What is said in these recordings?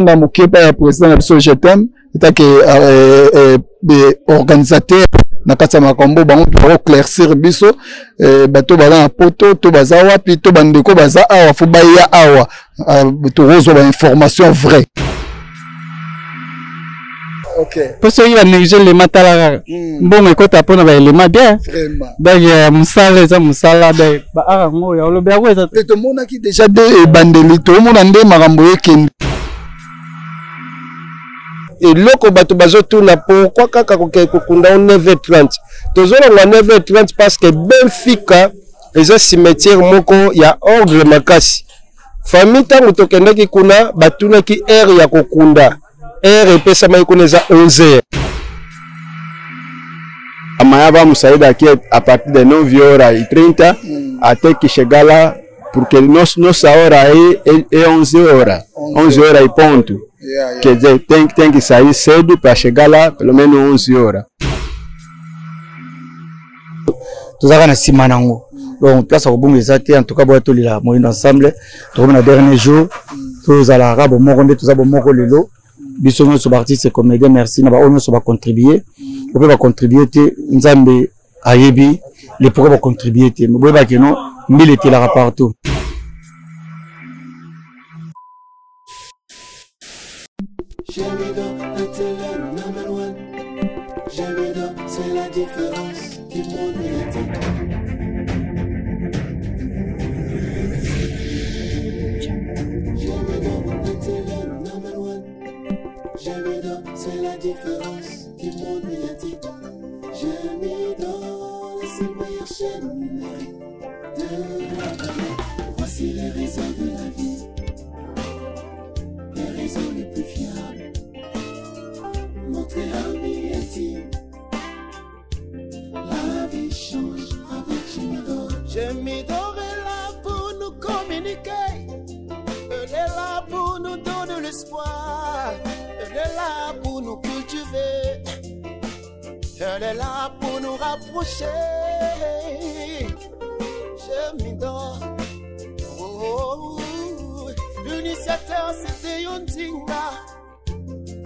Na moke epai ya président na biso jetem etake euh, euh, euh, organisateur na kati ya makambo bango bakoclaircir biso eh, bato baza na poto to baza wapi to bandeko baza awa fo baya awa tokozwa bainformation vrai. Mpo soki banéglige elema, tala kaka mbongo ekota mpona baelema bien. Donc mosala eza mosala, donc baart yango ya olobi yango eza. Te, tomonaki déjà de ebandeli, tomona nde makambo ekende. Eloko bato bazotuna, pourquoi kaka kokende kokunda o 9h30? Tozolongwa 9h30 parce que Benfica eza cimetière moko ya ordre makasi. Famille, ntango tokendaki kuna, batunaki heure ya kokunda. Heure epesamaki kuna eza 11h. Amanhã vamos sair daqui a partir de 9 horas e 30 até que chegar lá, porque nossa hora aí é 11 horas, 11 horas e ponto. Quer dizer, tem que sair cedo para chegar lá pelo menos 11 horas. Tozalaka na nsima nango, donc place ya kobunga eza te. En tout cas, boya tolela Moyindo ensemble. Tokomi na dernier jour, tozalaka bomoko nde toza bomoko lelo, biso nyonso baartiste comédien. Merci na baoyo nyonso bacontribue ope bacontribue te. Nzambe ayebi le pourquoi bacontribue te. Boyebaki no mbila etelaka partout. C'est la différence du monde médiatique. C'est la différence du monde médiatique. J'aime dans la seule meilleure chaîne numérique de la planète. Voici les réseaux de la vie, les réseaux les plus fiables. Montrez amis intime. La vie change avec Jimidor. Jimidor est là pour nous communiquer. Elle est là pour nous donner l'espoir. Elle est là pour nous cultiver. Elle est là pour nous rapprocher. Jimidor. Oh, oh, oh. L'initiateur, c'était Yondinga.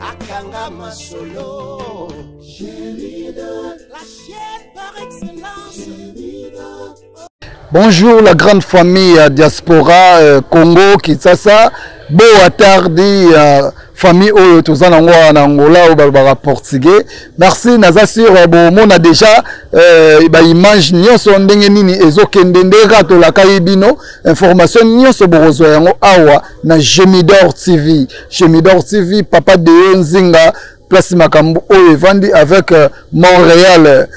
Akanga Masolo. La chaîne par excellence. Bonjour la grande famille diaspora Congo Kinshasa. Boa tarde famille oyo toza nango awa na Angola, oyo balobaka portugais. Merci, naza sur bomona déjà baimage nyonso ndenge nini ezokende, nde kaka tolakaki bino information nyonso bokozwa yango awa na Gemidor TV. Gemidor TV, Papa Deo Nzinga, place makambo oyo evandi avec Montréal,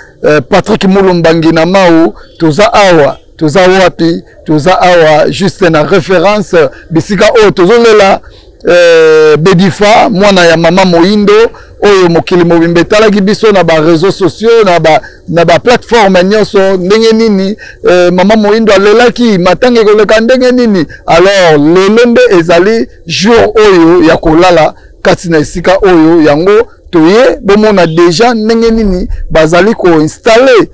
Patrick Mulumbangi na Mau. Toza awa, toza wapi? Toza awa juste na référence bisika oyo tozolela Bedifa, mwana ya mama Moyindo, oyo mokili mobimba etalaki biso na bareseau sociaux, na baplateforme nyonso, ndenge nini mama Moyindo alelaki, matanga ekoleka ndenge nini. Alors lelo nde ezali jour oyo ya kolala kati na esika oyo yango toye bomona déjà ndenge nini bazali koinstalle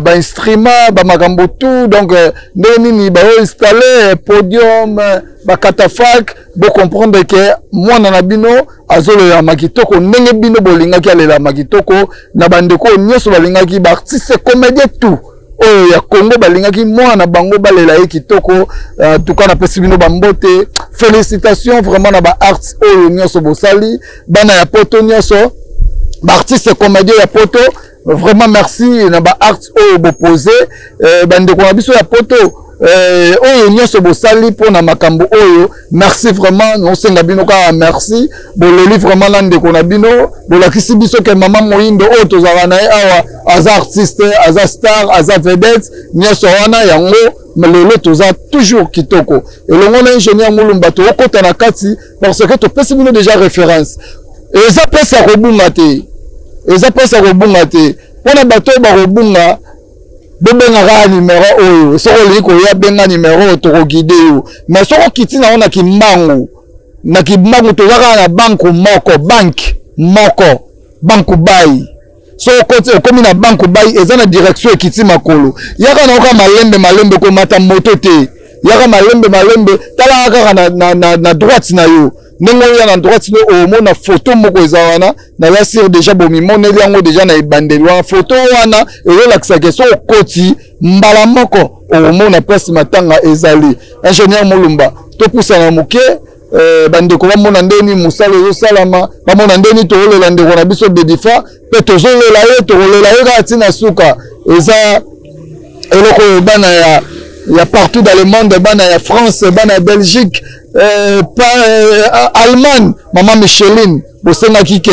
bainstrument, ba bamakambo tout. Donc ndenge nini baoinstalle podium, bacatafalque, bocomprendre ke mwana na bino azolelama kitoko ndenge bino bolingaki alelama kitoko. Na bandeko oyo nyonso balingaki, baartiste comédien tout oyo ya Congo balingaki mwana na bango balela ye kitoko. En tout cas, napesi bino bambote, félicitation vraiment na baarts oyo nyonso bosali, bana ya poto nyonso, baartiste comédien ya poto. Vraiment merci na baarts oyo bopose, bandeko na biso ya poto oyo nyonso bosali mpona makambo oyo. Merci vraiment, nosenga bino kaka merci. Boleli vraiment na ndeko na bino, bolakisi biso ke mama Moyindo oyo tozalaka na ye awa aza artiste, aza star, aza vedette nyonso wana. Yango lelo toza toujours kitoko elongo na ingénieur Mulumba. Tookota na kati parce que topesi bino déjà référence. Eza mpesa kobunga te, eza mpesa kobunga te. Mpona bato oyo bakobunga, bobengaka numero oyo. Soki olingi koya, benga numero oyo, tokoguide yo. Mais soki okiti nango na Kimbangu, na Kimbangu toza kaka na banque moko, banque moko, banque Bai. Soki okoti, okomi na banque Bai, eza na direction ekiti makolo. Yaka na oka malembe malembe, komata moto te, yaka malembe malembe, talaka kaka na droite na yo. Ndenge oya na droite no, omona photo moko eza wana. Naza sur déjà bomimoneli yango déjà na ebandeli wana. Photo wana ezolakisa ke so okoti mbala moko okomona place matanga ezali. Ingénieur Mulumba, topusana moke, bandeko bamona ndeni mosala ezosalama, bamona ndeni tokolela ndeko na biso Bedifa, mpe tozolela ye, tokolela ye kaka ntina suka. Eza eloko oyo bana ya partout dans le monde, bana ya France, bana ya Belgique, Allemagne, mama Micheline, bosengaki ke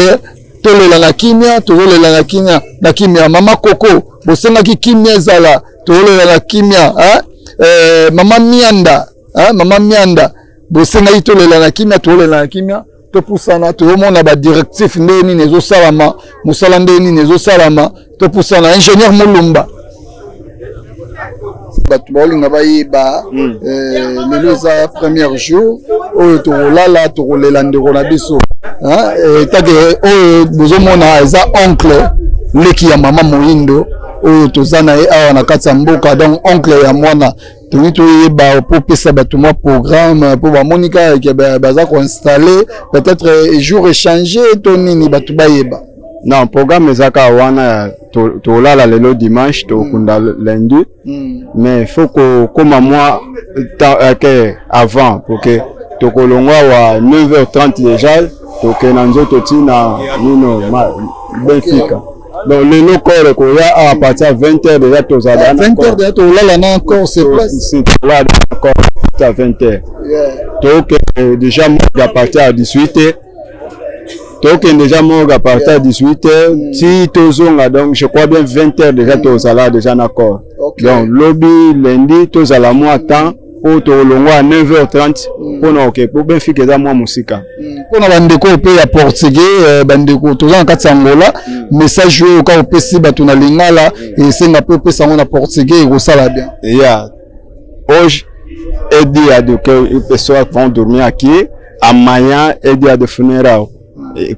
tolela na kimia, tozolela na kimia, na kimia. Mama Koko, bosengaki kimia ezala, tozolela na kimia, hein? Mama Mianda, hein? Mama Mianda, bosengaki tolela na kimia, tozolela na kimia. Topusana, tozomona badirectif nde nini ezosalama, mosala nde nini ezosalama. Topusana, ingénieur Mulumba, bato baolinga bayeba lelo eza premier jour oyo tokolala, tokolela ndeko na biso. Take oyo bozomona eza oncle, leki ya mama Moyindo oyo toza na ye awa na kati ya mboka. Donc oncle ya mwana, tolingi toyeba po opesa bato mwa programme, mpo bamoni kaka ke baza koinstalle, peut-être jour échange to nini, bato bayeba. Non, programme eza kaka wana. Tolala lelo dimanche, tokunda lundi, mais faut kokóma mwa ke avant, pour que tokolongwa wa 9h30 déjà, tokende na nzoto ntina nino Benfica. Donc lelo corps ekoya à partir ya 20h déjà, tozala. 20h déjà tolala na corps sur place. Tolala na corps à 20h, tokende déjà morgue à partir ya 18h, tokende déjà morgue à partir ya 18h ti tozonga. Donc je crois bien 20h déjà tozala déjà na corps. Donc lobi lundi tozala mwa temps, mpo tolongwa à 9h30 mpona oke, po Benfica eza mwa mosika. Mpona bandeko mpe ya portugais, bandeko toza na kati ya Angola, message oyo kaka opesi bato na lingala, esenga mpe opesa yango na portugais, ekosala bien. Yeah. Hoje é dia do que as pessoas vão dormir aqui, amanhã é dia de funeral.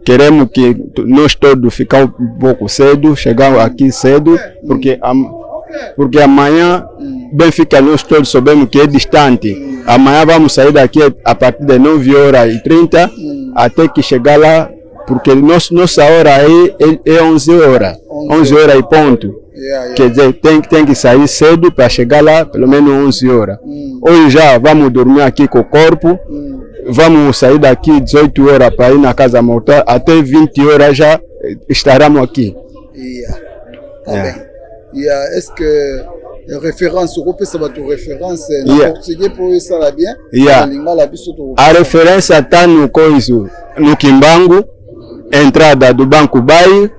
Queremos que nós todos ficamos um pouco cedo, chegar aqui cedo, porque amanhã Benfica nós todos sabemos que é distante. Amanhã vamos sair daqui a partir de 9 horas e 30 até que chegar lá, porque nossa hora aí é 11 horas, 11 horas e ponto. Quer dizer, tem que sair cedo para chegar lá pelo menos 11 horas. Hoje já vamos dormir aqui com o corpo, vamos sair daqui 18 horas para ir na casa mortal, até 20 horas já estaremos aqui. Yeah. Tá bem. Yeah. Est-ce que référence okopesa bato référence na portugais mpo esala bien? Lingala biso. A referência está no coiso, no Kimbangu, entrada do Banco Bay,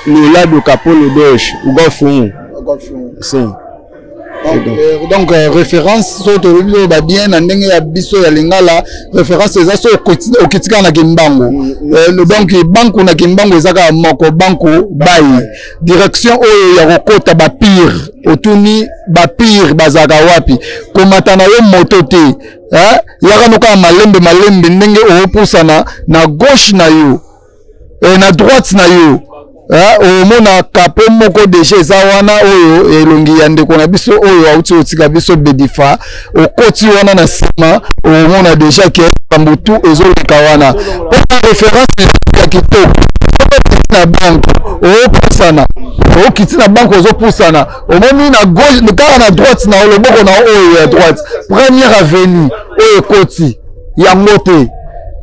no lado Capulo 2, o Golfo 1. Golfo 1. Sim. Donc référence, so tolobi oyo babien na ndenge ya biso ya lingala, référence eza so okiti kaka na Kimbangu, donc banku na Kimbangu eza kaka moko, banku Bai, direction oyo ya kokota bapire. Otuni bapire bazalaka wapi, komata na yo moto te, yaka no kaka malembe malembe, ndenge okopusana na gauche na yo, na droite na yo, omona capot moko déjà eza wana, oyo elongi ya ndeko na biso oyo auti kotika biso, Bedifa. Okoti wana na nsima, omona déjà ke makambo tu ezoleka wana. Mpona référence ya kitoko, na banque opusana, okiti na banque, ozopusana, omoni na gauche, kaka na droite na loboko na oyo ya droite, première avenue oyo ekoti yango te,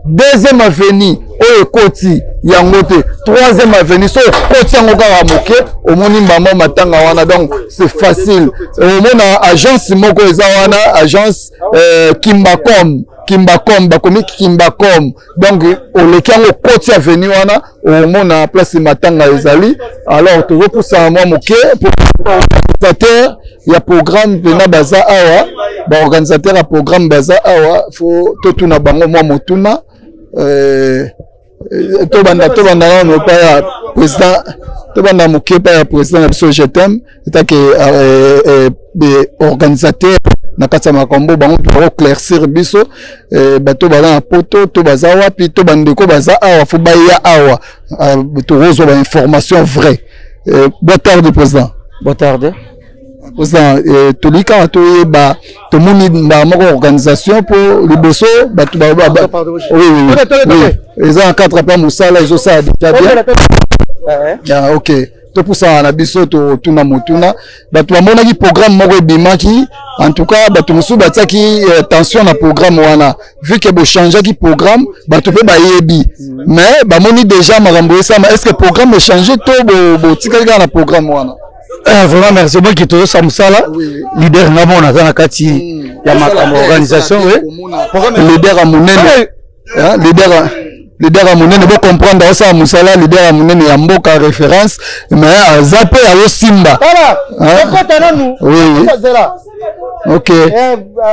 deuxième avenue oyo ekoti yango te, troisième avenue, so okoti yango kaka moke, omoni mbamba matanga wana. Donc c'est facile, omona agence moko eza wana, agence Kimbacom, Kimbacom, bakomi Kimbacom. Donc oleki yango, okoti avenue wana, omona place matanga ezali. Alors tozopusana mwa moke, organisateur ya programme mpena baza awa, baorganisateur ya programme baza awa, fo totuna bango mwa motuna. Tobanda nano epai ya président, tobanda moke epai ya président na biso Jetem, etake organisateur na kati ya makambo bango, bakoéclaircir biso. Bato baza na poto to baza wapi to bandeko baza awa, fo baya awa, tokozwa bainformation vrai. Boa tarde, président. Boa tarde. Président, tolingi kaka toyeba, tomoni mbala moko organisation mpo liboso bato eza na cadre mpe mosala ezosala déjà bien. Ah, ok, topusana na biso, totuna motuna. Bato bamonaki programme moko ebimaki. En tout cas, bato mosusu batiaki tension na programme wana, vu que bochangeaki programme. Bato mpe bayebi, mais bamoni déjà makambo esama. Est ce que programme echange to botikali kaka na programme wana? Vraiment merci. Omoki tozosala mosala, leader nga mona aza na kati ya makambo organisation. Leader ya monene, leader ya monene, bocomprendre, osala mosala, leader ya monene ya mboka, référence, mais aza mpe azosimba. Oui, ok,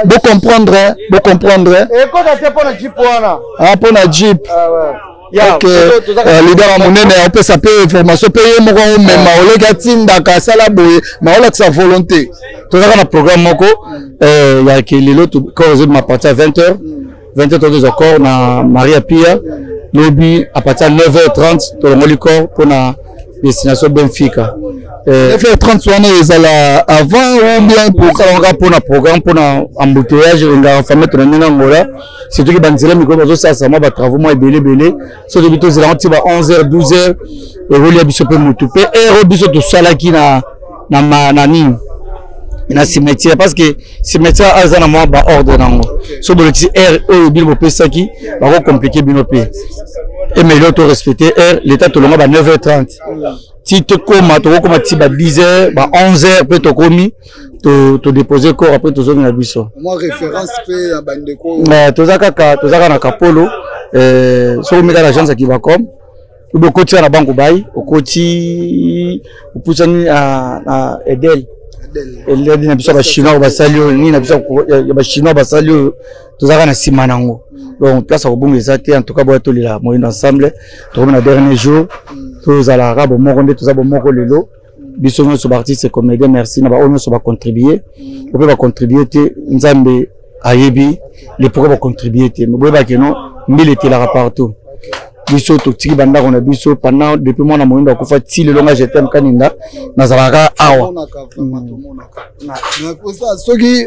bocomprendre, bocomprendre. Ekota te mpo na jeep wana. Ah, mpo na jeep. Ok, leader ya monene apesa mpe information mpe ye moko omema oleki atindaka asala boye, ma olakisa volonté. Tozalaka na programme moko ya ke lelo corps ezobima à partir ya 20 heures. 20 heures tozozwa corps na Maria Pia. Lobi à partir ya 9 heures 30 tolongoli corps mpona destination Benfica. 9h30 wana ezala avant ou bien? Programme mpona programme, mpona embouteillage elingaka famille tona ndenge Angola, surtout ke banzela mikolo bazosalisa mwa batravaux mwa ebele ebele. So tobi tozela ngo ti ba 11 heures, 12 heures, ekolia biso mpe motu mpe heure oyo biso tosalaki na nini, na cimetière, parce que cimetière aza na mwa baordre nango. So bolekisi heure oyo bino bopesaki, bakocompliquer bino mpe emeli. To respecte heure l'état, tolonga ba 9h30 ti tokóma, tokokóma ti ba 10 heures, ba 11 heures mpe tokomi, todépose corps, après tozongi na biso. Mwa référence mpe ya bandeko. Toza kaka na Kapolo. Soki omeka na agence ya Kibacom, obi okoti na banque bai, okoti, opusani na Edel, eledi na biso ya bachinois basali oyo nini na biso ya bachinois basali oyo, tozalaka na nsima nango. Donc place ya kobonga eza te. En tout cas, boya tolela Moyindo ensemble. Tokomi na dernier jour, tozalaka bomoko nde toza bomoko lelo, biso nyonso baartiste comédien. Merci na baoyo nyonso bacontribue mpe bacontribue te. Nzambe ayebi le pourquoi bacontribue te, mais boyebake no mbila etelaka partout. Biso totiki bandako na biso pendant, depuis mwana Moyindo akufa ti lelo, nga Jetem Kaninda nazalaka awa. Soki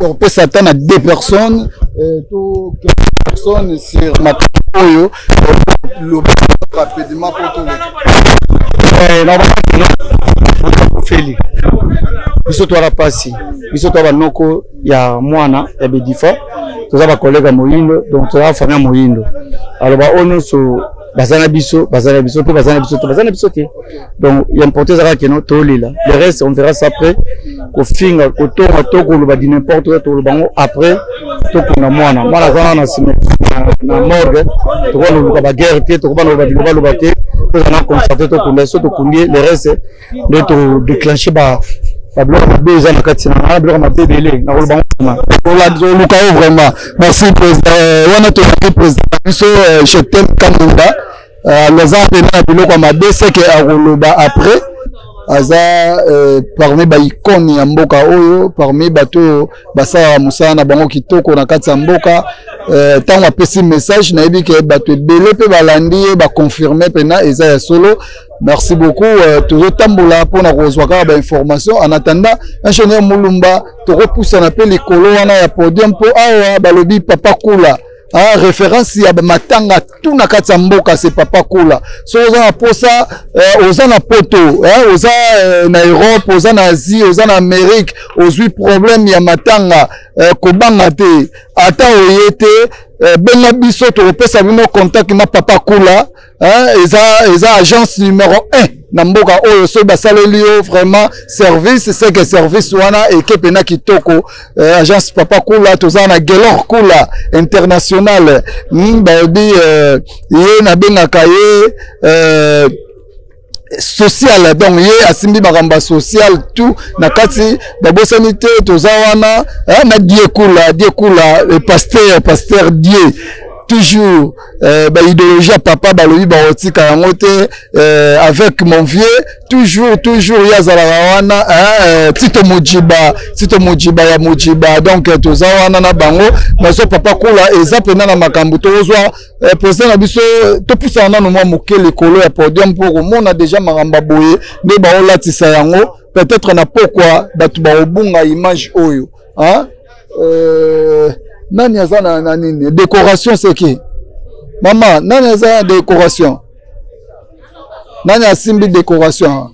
opesa ata na deux personnes to personnes sur makambo oyo, loba rapidement po toleka. Feli biso twala mpasi, biso twa banoko ya mwana ya Bedifa, toza bacollègue ya Moyindo, donc toza famille ya Moyindo. Alors baoyo nyonso baza na biso, baza na biso mpe baza na biso te, baza na biso te. Donc important ezalaka keno tolela, le reste on verra ça après. Kofinga, kotonga to koloba di n'importe quoi, tokoloba yango après tokunda mwana. Mwana aza wana na nsima na morgue, tokoba loluka baguerre te, tokoba loloba bilobaloba te. Tozala na concentré, tokunda. So tokundi ye, le reste nde todéclenche babiloko mabe eza na kati na nga, biloko mabe ebele nakoloba ngo. Oluka yo vraiment. Merci président. Wana tozali président na biso Jetem Kamunda, aza pena na biloko ya mabe seke akoloba après. Aza parmi baicône ya mboka oyo, parmi bato oyo basalaka mosala na bango kitoko na kati ya mboka. Ntango apesi message, nayebi ke bato ebele mpe balandi ye, baconfirme mpena eza ya solo. Merci beaucoup. Tozotambola mpona kozwa kaka bainformation. En attendant, ingénieur Mulumba, tokopusana mpe likolo wana ya podium, mpo awa balobi Papa Kula, ah, référence ya matanga tout na kati ya mboka, c'est Papa Kula. So oza na posa, oza na poto, oza na Europe, oza na Asie, oza na Amérique, ozwi problème ya matanga, kobanga te. Ata oye te, benga biso, tokopesa bino contact na Papa Kula. Eza agence numéro 1 na mboka oyo. Soki basaleli yo vraiment service, c'est que service wana eke mpena kitoko. Agence Papa Kula, toza na Gelor Kula international. Balobi ye nabengaka ye social, donc ye asimbi makambo ya social tout na kati. Babosani te, toza wana na Die Kula, Die Kula, pasteur Die toujours, baidéologie ya papa, balobi bakotika yango te. Avec mon vieux, toujours, toujours ye azalaka wana, Tito Mojiba, Tito Mojiba ya Mojiba. Donc toza wana na bango nazo Papa Kula eza mpena na makambo. Tozwa président na biso, topusana nano mwa moke likolo ya podium mpo komona déjà makambo ya boye nde baolatisa yango. Peut-être na pokwa bato bakobunga image oyo, hein? Nani aza na nini décoration? Seki mama, nani aza na décoration? Nani asimbi décoration?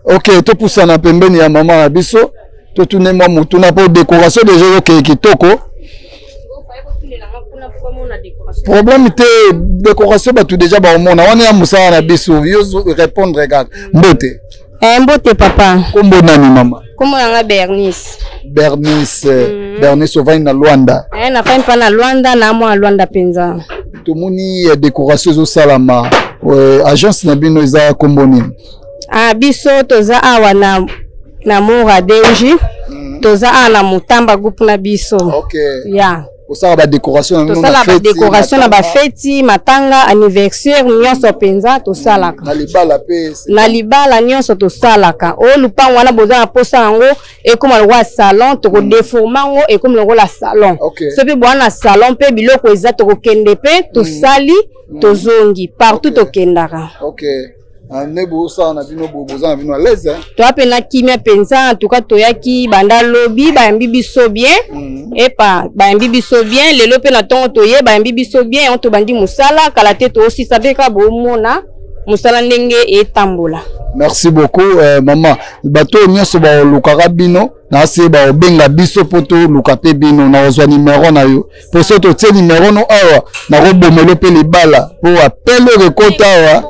Ok, topusana pembeni ya mama na biso, totune mwa motuna mpo décoration deja ezokee kitoko. Problème te, décoration bato deja baomona wana ya mosala na biso. Yo répondre kaka. Mbote. Mbote papa. Kombo nani, mama? Kombo nanga Bernice. Bernice. Bernice, ovandi na Lwanda? Nafandi mpa na Lwanda, na mwa Lwanda mpenza. Tomoni décoration ezosalama. Agence na bino eza kombo nini? Ah, biso toza awa na Mora Denji. Toza awa na Mutamba groupe na biso. Ya. Osala badécoration na bino? Tosala badécoration na bafeti, matanga, anniversaire, nyonso mpenza tosalaka. Na libala mpe? Na libala nyonso tosalaka. Oyo lupango wana boza na posa yango ekóma lokola salon, tokodéformer yango ekómi lokola salon. So mpe boza na salon mpe biloko eza, tokokende mpe tosali, tozongi partout, tokendaka. Ok, nde bosala na bino, boza na bino à l'aise? Toya mpe na kimia mpenza. En tout cas toyaki banda lobi, bayambi biso bien. Epa bayambi biso bien, lelo mpe na ntongo toye, bayambi biso bien. Yango tobandi mosala kala te, toosisa mpe kaka bomona mosala ndenge etambola. Merci beaucoup, mama. Bato oyo nyonso balukaka bino na se, baobenga biso mpo toluka mpe bino. Nakozwa nimero na yo, mpo so totie nimero no awa, nakobomelo mpe libala, mpo appel oyo ekota awa.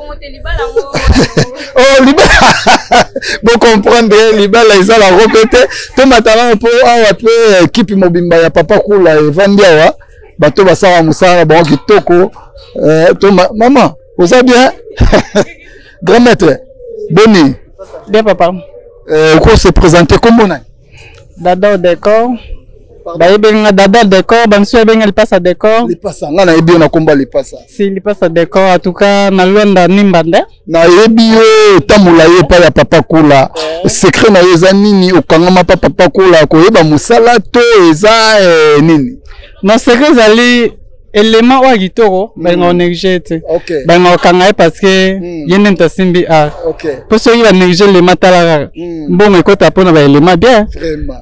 Oh, libala, bocomprendre, libala ezalako mpe te. Tomatala mpo awa mpe ekipe mobimba ya Papa Kula evandi awa, bato basalaka mosala na bango kitoko. To mama, oza bien? Grand maître, boni? Bien papa. Oko se présenter, kombo nani? Dada Décor. Bayebi nga Dada Décor, bamisusu bayebi nga Lipasa Décor. Lipasa, nga nayebi yo na kombo ya Lipasa. Si, Lipasa Décor. En tout cas na Lwanda nimba nde. Nayebi yo otambola ye epai ya Papa Kula. Secret na yo eza nini? Okangama pa Papa Kula koyeba mosala to eza nini? Non, secret ezali élément oyo ya kitoko, balingaka néglige te. Balingaka kokanga ye parce que ye nde moto asimbi art. Mpo soki banéglige élément, tala kaka mbongo ekota mpona baélément bien.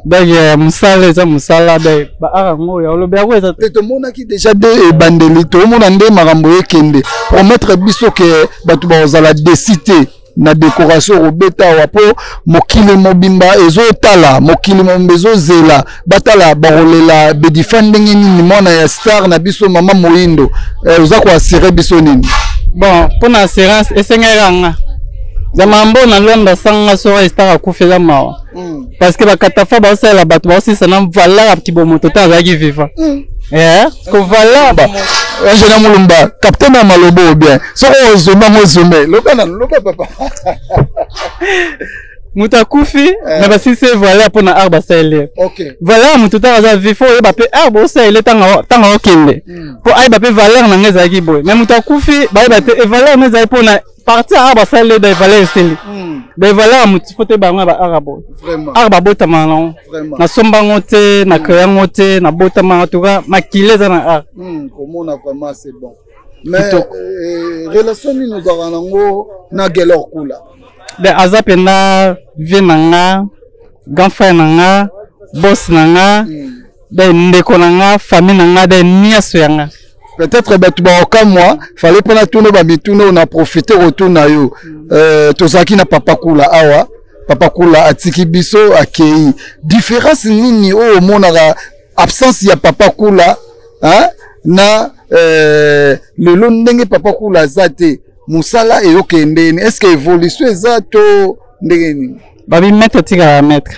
Donc mosala eza mosala, donc baart yango ya olobi yango eza. Te, tomonaki déjà de ebandeli, tomona nde makambo ekende. Promettre biso ke bato bakozala déçus te na décoration okobeta awa, mpo mokili mobimba ezotala, mokili mobimba ezozela, batala bakolela Bedifa ndenge nini, mwana ya star na biso, mama Moyindo. Oza koassurer biso nini? Bon, mpona assurance, esengeli nga zama mbo na Lwanda sanga soki star akufi, eza mawa, parce que bakatafa baosalela bato, baosisa na valeur ya kibomoto te azalaki vivant. Kovaleur. Angela Mulumba, capitaine ya malobo bien. Soki ozomba ngo, ozombe, loba nanu, loba papa. Moto akufi me basilisi ye valeur mpona art basaleli ye. Valeur ya moto ntango aza vif, oyeba mpe art bosaleli ntango akokende, mpo ayeba mpe valeur na ngai ezalaki boye. Mais moto akufi, bayeba te e valeur na ezali mpona partie ya art basaleli ye. Da valeur esili. Da valeur ya moto, fo te bango ya ba art ya boye. Art babotama nango, nasomba yango te, na créé yango te, nabotama. En tout cas makili eza na art. Komona vraiment, c'est bon. Mais relation nini ozalaka nango na Gelor Kula? Ben, aza mpenza vie na nga, grand frère na nga, boss na nga, ben ndeko na nga, famille na nga, ben nyonso ya nga. Peut-être bato baokamwa, fallait mpona tuna bamituna oyo, na profite kotuna yo. Tozalaki na Papa Kula awa, Papa Kula atiki biso, akei. Différence nini oyo omonaka absence ya Papa Kula, hein? Na lelo ndenge Papa Kula aza te, mosala eyokende nini? Est ce que évolution eza to ndenge nini? Babi maître atikaka maître,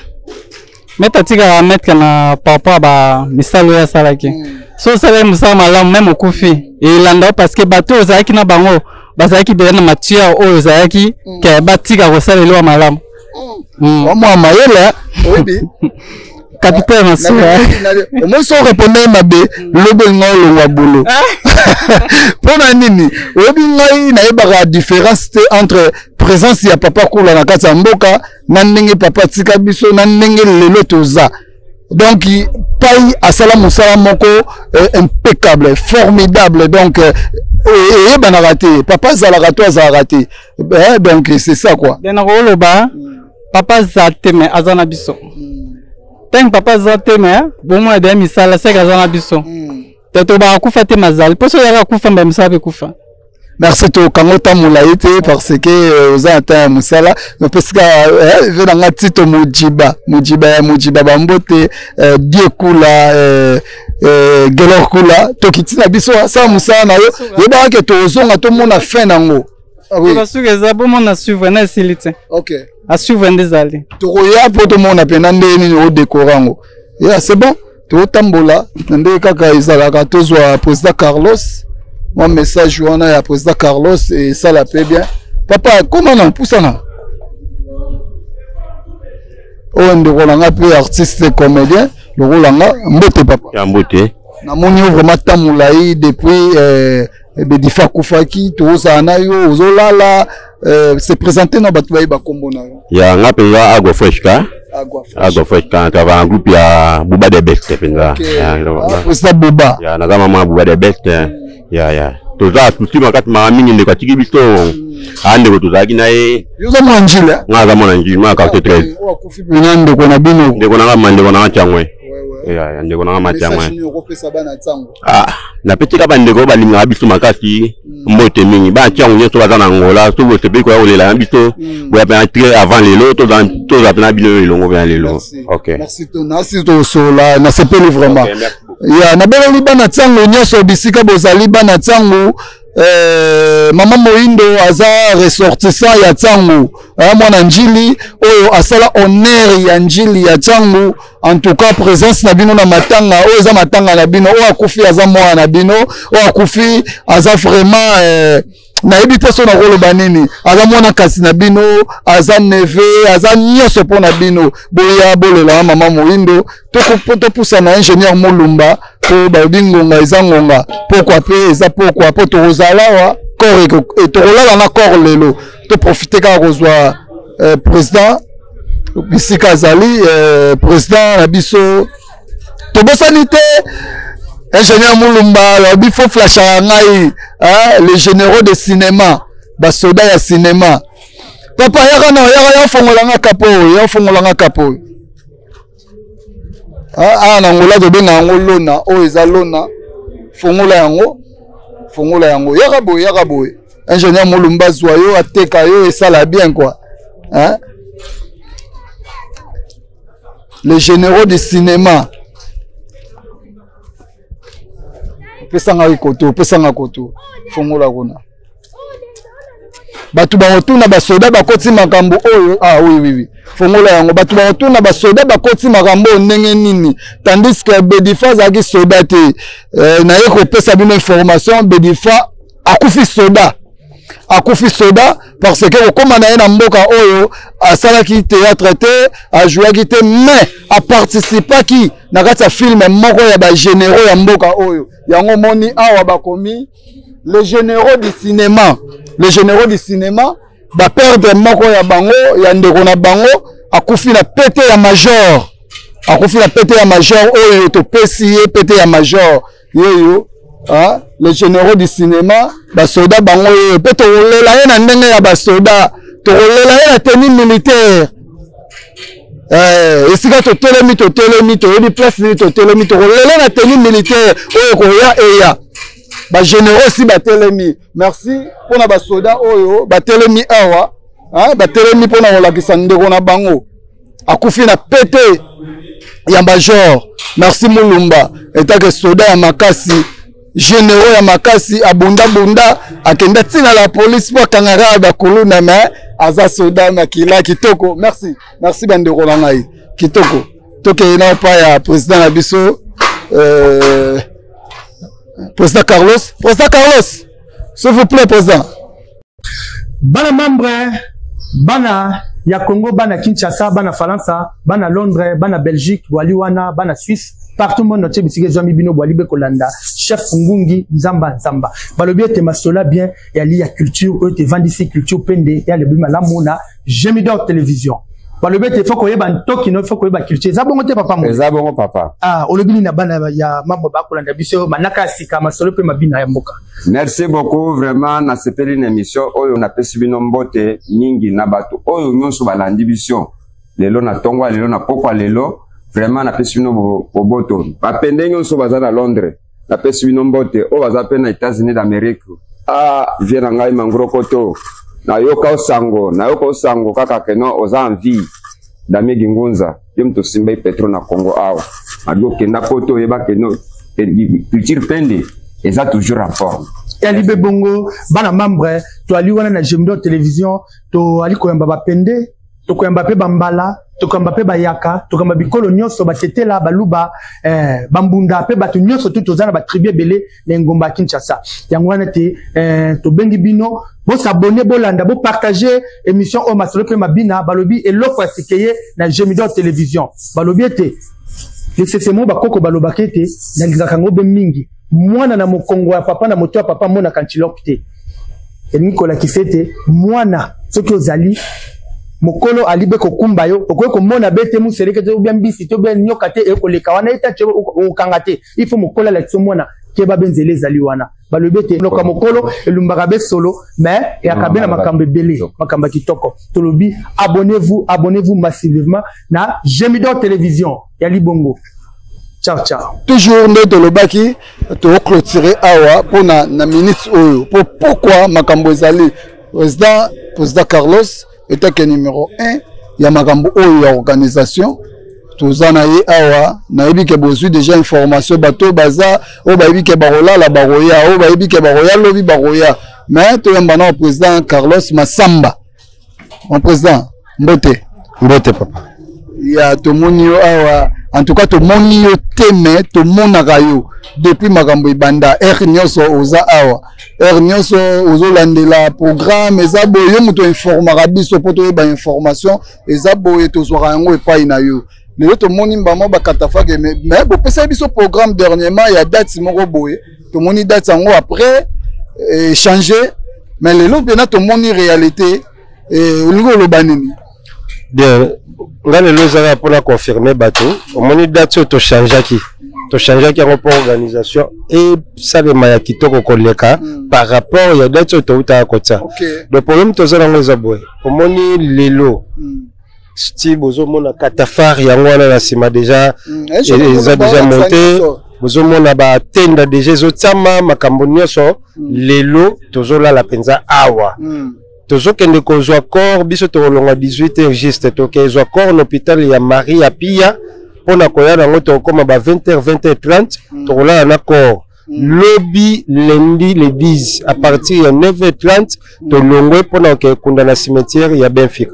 maître atikaka maître na par rapport ya bamisala oyo asalaki. So osalaki mosala malamu, même okufi, elanda, parce que bato oyo ozalaki na bango bazalaki deja na matière oyo ezalaki ke batika kosala eloko malamu. Wamwa mayele, oyebi. Capitaine na suka. Omoi so orépondre mabe, lobi elinga olongwa bolo. Mpo na nini? Oyebi, ngai nayebaka différence te entre présence ya Papa Kula na kati ya mboka na ndenge papa atika biso, na ndenge lelo toza. Donc pai asala mosala moko impeccable, formidable. Donc eyebanaka te papa azalaka to azalaka te. Donc c'est ça quoi. Nakoloba. Papa aza te mais aza na biso. Ntango papa aza te mais bomona deya misala seke aza na biso. Te tobaka kufa te mazali mpo soki oyaka kufa mba misala mpe kufa. Merci, tokango ta molai te parce que oza na temps ya mosala. Napesika ve na nga Tito Mojiba, Mojiba ya Mojiba, bambote Die Kula, Gelor Kula. Tokiti na biso, sala mosala na yo, yebaka ke tozonga tomona fin nango. Ah, oui. Basuki eza bomona suivre na esili te. Ok. A suivre nde ezali. Tokoya mpo tomona mpena ndenge nini odekora yango. Yeah, c'est bon. Totambola na ndenge kaka ezalaka, tozwa président Carlos, mwa message wana ya président Carlos esala mpe bien. Papa, koma na pusana oyo ndeko na nga mpe artiste comédien lokola nga. Mbote papa. Ya mbote. Namoni yo vraiment temps molai depuis Bedifa akufaki, tozala na yo ozolala. Se présenter na bato bayeba nkombo na yo. Ya nga mpenza Agua Fresh ka. Agua Fresh ka, travaille en groupe ya Buba de Best mpenza. Président Buba. Ya naza mama Buba de Best. Ya toza susi makasi maka mingi, ndeko atiki biso. A ndeko tozalaki na ye. Yo oza mwana Njili? Nga aza mwana Njili, mwana quartier 13. Oyo akufi mpena ndeko na bino? Ndeko na nga, ma ndeko na nga Tiangwe. Ya ndeko na nga ma Tiangwe. Ah, napesika bandeko balingaka biso makasi mbote mingi. Bana Tiango nyonso baza na Angola, so bosepeli koya kolela na biso, boya mpena très avant lelo, tozala mpena bino elongo mpena lelo. Ok, merci. Nasi tosola, nasepeli vraiment. Ya nabeleli bana Tiango nyonso bisika bozali, bana Tiango. Mama Moindo aza ressortissant ya Tiango, mwana Njili oyo asala honneur ya Njili ya Tiango. En tout cas, présence na bino na matanga oyo eza matanga na bino. Oyo akufi aza mwana na bino, oyo akufi aza vraiment, nayebi te so nakoloba nini, aza mwana kasi na bino, aza neveu, aza nyonso mpo na bino. Boya bolela mama Moindo. Topusa na ingénieur Molumba mpo balobi ngonga eza ngonga, pokwa mpe eza pokwa, mpo tokozala awa corps, tokolala na corps lelo. Toprofite kaka kozwa président bisika azali, président na biso. Tobosani te ingénieur Mulumba alobi fo flashaka ngai, les généraux de cinéma, basoda ya cinéma. Papa, yaka na yaka, ya fongolanga kapo oyo, ya fongolanga kapo oyo. Awa na Ngola tobenga yango lona, oyo eza lona. Fongola yango, fongola yango, yaka boye, yaka boye. Ingénieur Molumba zwa yo, ateka yo, esala bien quoi, hein? Les généraux du cinéma, opesanga koto, opesanga koto, fongola kuna. Bato bakotuna basoda bakoti makambo oyo. Ah oui, oui, oui. Fongola yango. Bato bakotuna basoda bakoti makambo oyo ndenge nini, tandis que Bedifa azalaki soda te. Naye kopesa bino information, Bedifa akufi soda, akufi soda parce que kokóma na ye na mboka oyo asalaki théâtre te, ajouaki te, mais aparticipaki na kati ya film moko ya bagénéraux ya mboka oyo. Yango moni awa bakomi les généraux du cinéma, les généraux du cinéma baperdre moko ya bango, ya ndeko na bango, akufi na pete ya major, akufi na pete ya major oyo topesi ye pete ya major yeyo. Ah, les généraux du cinéma, basoda bango oyo mpe tokolela ye na ndenge ya basoda, tokolela ye na tenue militaire. Esika totelemi, totelemi, toyebi place nini totelemi, tokolela na tenue militaire oyo koya eya. Bagénéraux si batelemi, merci mpona basoda oyo batelemi awa, batelemi mpona kolakisa ndeko na bango akufi na pete ya major. Merci Mulumba, etake soda ya makasi, généraux ya makasi, abundabunda, akenda ntina la police mpo akangaka bakuluna, me aza soda makila kitoko. Merci, merci bandeko na ngai kitoko. Tokei na epai ya président na biso, président Carlos. Président Carlos, s'il vous plaît, président. Bana membre, bana ya Congo, bana Kinshasa, bana Faransa, bana Londres, bana Belgique, bwali wana, bana Suisse, partout monde entier bisika ezwami bino, bwali be kolanda chef Ngungi Nzamba Nzamba. Balobi ete masola bien ya li ya culture oyo tevandisi culture pende ya lebi malamu na Gemidor Télévision. Balobi ete faut koyeba ntoki no, faut koyeba culture. Eza bongo te, papa mo? Eza bongo, papa. Ah, olobi nini na bana ya mambo bakolanda biso, manaka ya sika, masolo mpe mabina ya mboka? Merci beaucoup vraiment, nasepeli na émission oyo. Napesi bino mbote mingi na bato oyo nyonso balandi biso. Lelo na tongo ya lelo na pokwa lelo vraiment napesi bino boboto. Bapende nyonso baza na Londres, napesi bino mbote. Oyo baza mpe na États-Unis d'Amérique, ah vie na ngai mangro koto, nayoka osango, nayoka osango kaka keno oza en vie. Damien Gingunza, yo moto osimbaki petro na Congo awa, abi okenda poto oyeba keno culture pende eza toujours en forme. Yali be bongo bana membre toali wana na Gemdo télévision, toali koyamba bapende, tokoyamba mpe bambala, tokoyamba mpe bayaka, tokoyamba bikolo nyonso, batetela, baluba, bambunda mpe bato nyonso tu. Toza na batribu ebele na engumba ya Kinshasa. Yango wana te tobengi bino bosabone, bolanda, bopartage émission oyo Masolo mpe Mabina. Balobi eloko ya sika na Gemidor télévision. Balobi ete lisese mo bakoko balobaka ete nalingaka yango be mingi: mwana na mokongo ya papa, na moto ya papa amonaka antilope te. Elingi kolakisa ete mwana, soki ozali mokolo ali be kokumba yo, okoki komona be te museleke te, obia mbisi te, obia nyoka te ekoleka wana eta te, okokanga te. Il faut mokolo alakisa mwana keba be nzela ezali wana. Balobi ete loka mokolo elumbaka be solo, mais eyaka be na makambo ebele, makambo ya kitoko. Tolobi abonnez-vous, abonnez-vous massivement na Gemidor télévision ya Libongo. Ciao ciao. Toujours nde tolobaki toclôturer awa mpona na minute oyo po pokwa makambo ezali. Président Carlos etake numéro 1 ya makambo oyo ya organisation, toza na ye awa. Nayebi ke bozwi déjà information. Bato baza oyo bayebi ke bakolala bakoya, oyo bayebi ke bakoya lobi bakoya. Mais toyamba na président Carlos Masamba. Mon président, mbote. Mbote papa. Ya tomoni yo awa. En tout cas tomoni yo te, mais tomonaka yo depuis makambo ebanda. Heure nyonso oza awa, heure nyonso ozolandela programme eza boye. Yo moto informaka biso mpo toyeba information eza boye, tozwaka yango epai na yo. Lelo tomoni mbama bakatafake, mais bopesaki biso programme dernièrement ya date moko boye. Tomoni date yango après échanger, mais lelo mpena tomoni réalité. Olingi oloba nini? Bien, nga lelo ezaka mpona confirmer bato. Omoni date oyo tochangeaki yango mpo organisation esalema ya kitoko koleka par rapport ya date oyo toutaka kotia. Donc problème toza nango eza boye: omoni lelo sti bozomona catafalque yango wana na nsima déjà eza déjà monté, bozomona batenda déjà ezotiama, makambo nyonso. Lelo tozolala mpenza awa, tozokende kozwa corps. Biso tokolongwa 18 heures juste, tokezwa corps na hôpital ya Marie ya Pia mpona koya nango. Tokokóma ba 20 heures, 20 heures 30, tokolala na corps. Lobi lundi le 10 à partir ya 9 heures 30 tolongwe mpona kokende na cimetière ya Benfica.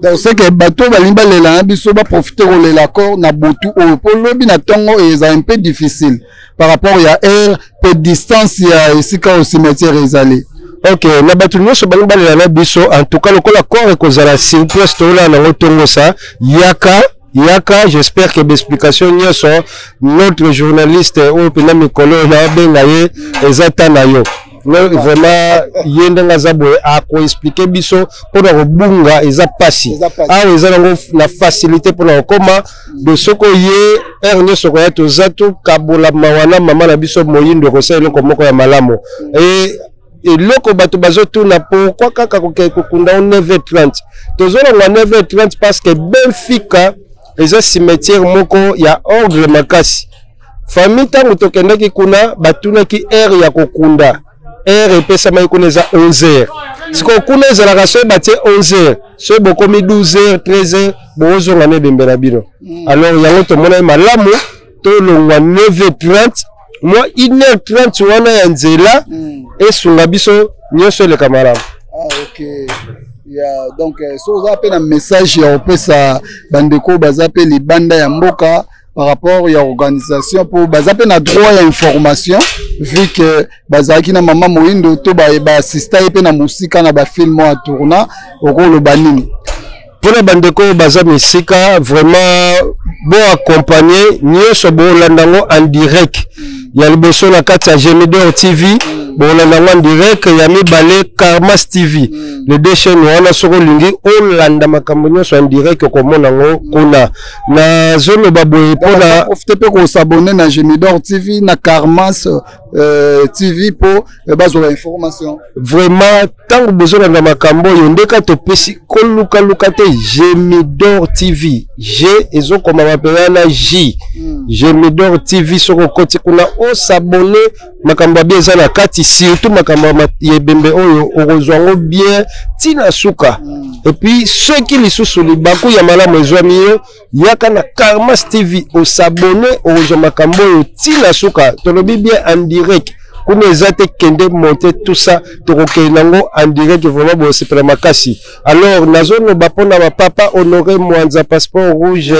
Donc c'est que bato balingi balela na biso, baprofite kolela corps na butu oyo, mpo lobi na ntongo eza un peu difficile par rapport ya heure mpe distance ya esika oyo cimetière ezali. Ok, na bato nyonso balingi balela na biso, en tout cas lokola corps ekozala sur place, tolala nango ntongo sa yaka yaka. J'espère que baexplication nyonso, notre journaliste oyo mpena mikolo naobenga ye, eza ta na yo vraiment, ye ndenge aza boye akoexpliquer biso mpona kobunga eza pasi. Awa eza nango na facilité mpona kokóma de soki oye heure nyonso koya. Toza tokabola mawa na mama na biso Moyindo, ekosala eloko moko ya malamu. E eloko bato bazotuna: pourquoi kaka kokende kokunda o 9h30? Tozolongwa 9h30 parce que Benfica eza cimetière moko ya ordre makasi. Famille, ntango tokendaki kuna, batunaki heure ya kokunda. Heure epesamaki kuna eza 11 heures. Sikoyo kuna ezalaka soki batie 11 heures, soki bokomi 12 heures, 13 heures, bozonga na ebembe na bino. Alors yango tomonaki malamu tolongwa 9h30, mwa 1h30 wana ya nzela esunga biso nyonso eleka malamu. Ah, ok. Ya donc so oza mpe na message ya kopesa bandeko baza mpe libanda ya mboka par rapport ya organisation, mpo baza mpe na droit ya information, vu que bazalaki na mama Moyindo to baassista ye mpe na mosika na bafilm oyo atourna, okoloba nini? Mpona bandeko oyo baza misika, vraiment boaccompagne nyonso, bolanda yango en direct. Ya liboso na kati ya Gemidor TV, bolanda yango en direct. Ya mibale Karmas TV. Les deux chaînes wana, soki olingi olanda makambo nyonso en direct, okomona yango kuna. Nazoloba boye mpona profite mpe kosabonner na Gemidor TV, na Karmas TV, mpo bazwa information. Vraiment, ntango bozolanda makambo oyo, ndeka topesi kolukaluka te. Gemidor TV, G ezokomama mpenza na J. Gemidor TV, soki okoti kuna, osabonner, makambo ya bien eza na kati, surtout makambo ya ebembe oyo, okozwa yango bien ntina suka. Et puis soki lisusu libaku ya malamu ezwami yo, yaka na Karmas TV, osabonner, okozwa makambo oyo ntina suka. Tolobi bien en direct kuna, eza te kende monte tout ça, tokokende yango en direct. Vraiment, bosepela makasi. Alors nazoloba mpona bapapa Honoré Mwanza, passeport rouge,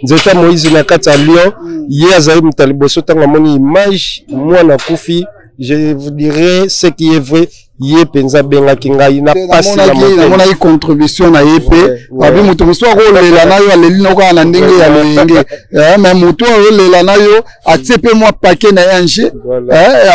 nzeta Moïse na kati ya Lyon. Ye azali moto ya liboso ntango amoni image mwana akufi. Je vous dirai ce qui est vrai, ye mpenza abengaki ngai na pasi na motema. Namonaki contribution na ye mpe. Abi moto mosusu akolela na yo, aleli na kaka na ndenge ya loyenge, mais moto oyo olela na yo atie mpe mwa paquet na ye ange.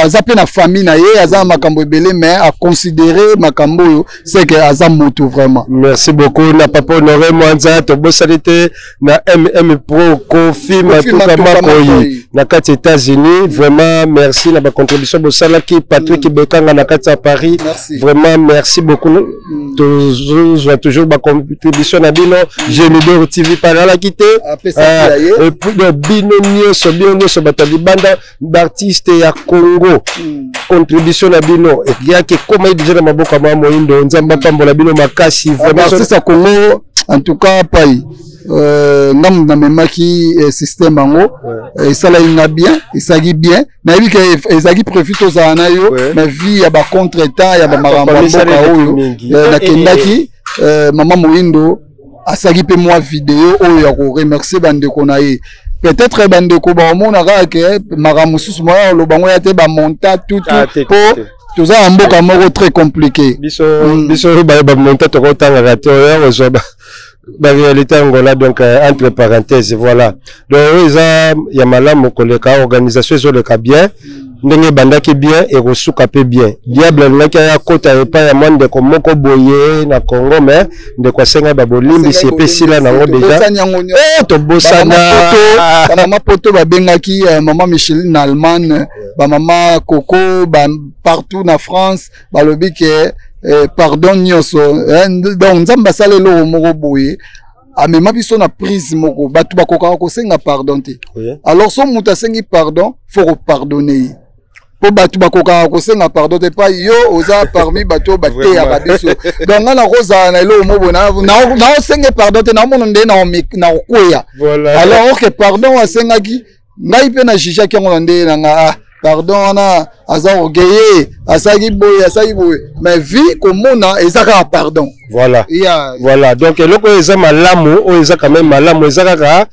Aza mpe na famille na ye, aza na makambo ebele, mais aconsidérer makambo oyo, c'est que aza moto vraiment. Merci beaucoup na papa Honoré Mwanza. Tobosani te na MM Pro, Kofi Matuka Makoyi na kati ya États-Unis. Vraiment merci na bacontribution bosalaki. Patrick Bekanga na kati ya Paris. Merci. Vraiment merci beaucoup. Tozozwa toujours bacontribution na bino. Gemidor TV palalaki te. Apesaki ya ye. Et puis, donc, bino nyonso bato ya libanda, baartiste ya Congo, contribution na bino eyaki, ekóma ye déjà na maboko ya mama Moyindo. Nzambe apambola bino makasi vraiment. Artiste ya Congo, en tout cas pai, ngambu namemaki système yango, esalaki nga bien, esalaki bien. Nayebi ke ezalaki prévu tozala na yo, mais vie ya bacontretemps ya bamakambo ya mboka oyo, nakendaki. Mama Moyindo asalaki mpe mwa video oyo ya koremercier bandeko na ye. Peut-être bandeko baomona kaka ke makambo mosusu moya oloba ngo ya te, bamonta tutu, mpo toza na mboka moko très compliqué. Biso bamonta tokotangaka te, oya kozwa baréalité Angola. Donc entre parenthèses, voilà. Donc oyo eza ya malamu koleka, organisation ezoleka bien. Ndenge ebandaki bien, ekosuka mpe bien. Diable alingaki aya kota epai ya mwa ndeko moko boye na Congo, mais ndeko asengai babolimbisi, epesila nango déjà. Tobosana. Bamama poto babengaki, mama Micheline na Allemagne, bamama Coco partout na France, balobi ke pardon nyonso. Donc Nzambe asala eloko moko boye, amema biso na prise moko, bato bakokaka kosenga pardon te. Alors so moto asengi pardon, faut kopardonner ye, mpo bato bakokaka kosenga pardon te. Pa yo oza parmi bato oyo bateyaka biso. Donc ngai nakozala na eloko mo boye, naosenge pardon te, naomona nde nakokweya. Alors ok, pardon asengaki ngai mpe na jugeaki yango na nde na nga, ah, pardon wana aza orgueilleux, asalaki boye, asalaki boye, mais vie komona eza kaka pardon. Voilà, voilà. Donc eloko oyo eza malamu, oyo eza quand même malamu, eza kaka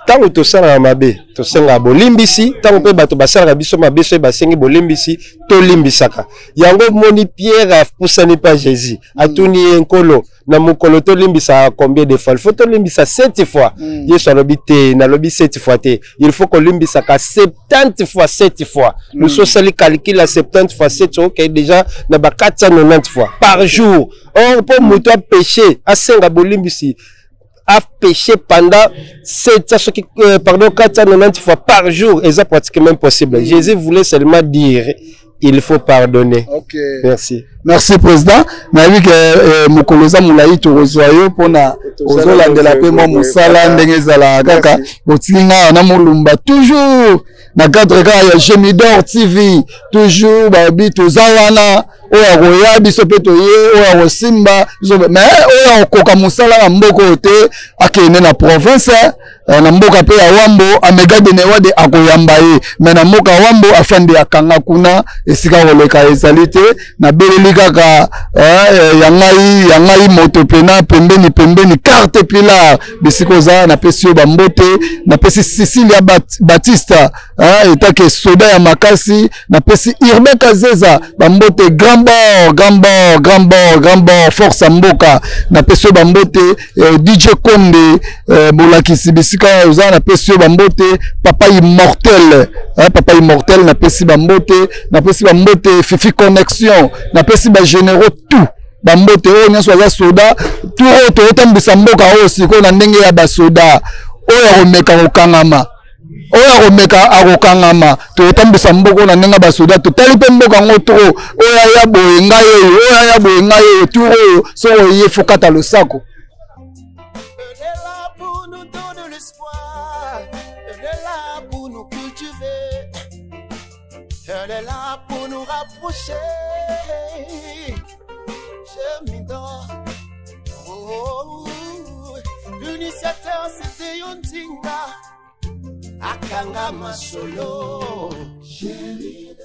ntango tosalaka mabe, tosengaka bolimbisi. Ntango mpe bato basalaka biso mabe, soki basengi bolimbisi, tolimbisaka yango. Moni Pierre apusani mpa Jésus, atuni ye: "Nkolo, na mokolo tolimbisaka combien de fois? Il faut tolimbisa sept fois?" Yesu alobi te, nalobi sept fois te, il faut kolimbisaka 70 fois sept fois. Luso osali calcul ya 70 fois 7, okei déjà na ba 490 fois par jour. Or mpo moto apéché, asenga bolimbisi, a péché pendant 700, soki, pardon, 490 fois par jour, eza pratiquement impossible. Jésus voulait seulement dire: il faut pardonner. Merci. Merci président. Nayebi ke mokolo eza molai, tokozwa yo mpona ozolandela mpe mwa mosala ndenge ezalaka. Kaka botiki nga na molumba, toujours na cadre kaka ya Gemidor TV. Toujours babi toza wana, oyo akoya biso mpe toye, oyo akosimba biso, mais oyo akokoka mosala na mboka oyo te, akende na province, na mboka mpe ya Wambo. Amega Denewade akoyamba ye, mais na mboka Wambo afandi, akanga kuna, esika koleka ezali te. Nabeleli kaka ya ngai moto pena pembeni pembeni, carte pilar, bisika oza, napesi yo bambote. Napesi Cecilia Batista, etake soda ya makasi. Napesi Urbain Kazeza bambote, grand bord, grand bord, grand bord, grand bord, force ya mboka. Napesi yo bambote, DJ Konde, bolakisi bisika. bisika oza, napesi yo bambote. Papa Immortel, hein, Papa Immortel, napesi bambote, napesi bambote. Fifi Connexion, napesi bagénéraux tout bambote oyo nyonso aza soda. Tour oyo toyotambwisa mboka oyo sikoyo na ndenge ya basoda. Oyo akomeka kokangama, oyo akomeka akokangama. Totambwisa mboka na ndenge basoda, totali mpe mboka yango trop. Oyo aya boye, ngai oyo, oyo aya boye, ngai oyo. Tour oyo soki oye, fokata losako. Elle est là pour nous donner l'espoir. Elle est là pour nous cultiver. Elle est là pour nous rapprocher. Je m'y donne. Oh, l'initiateur, c'était Yondinga. Akanga Masolo. Chérie.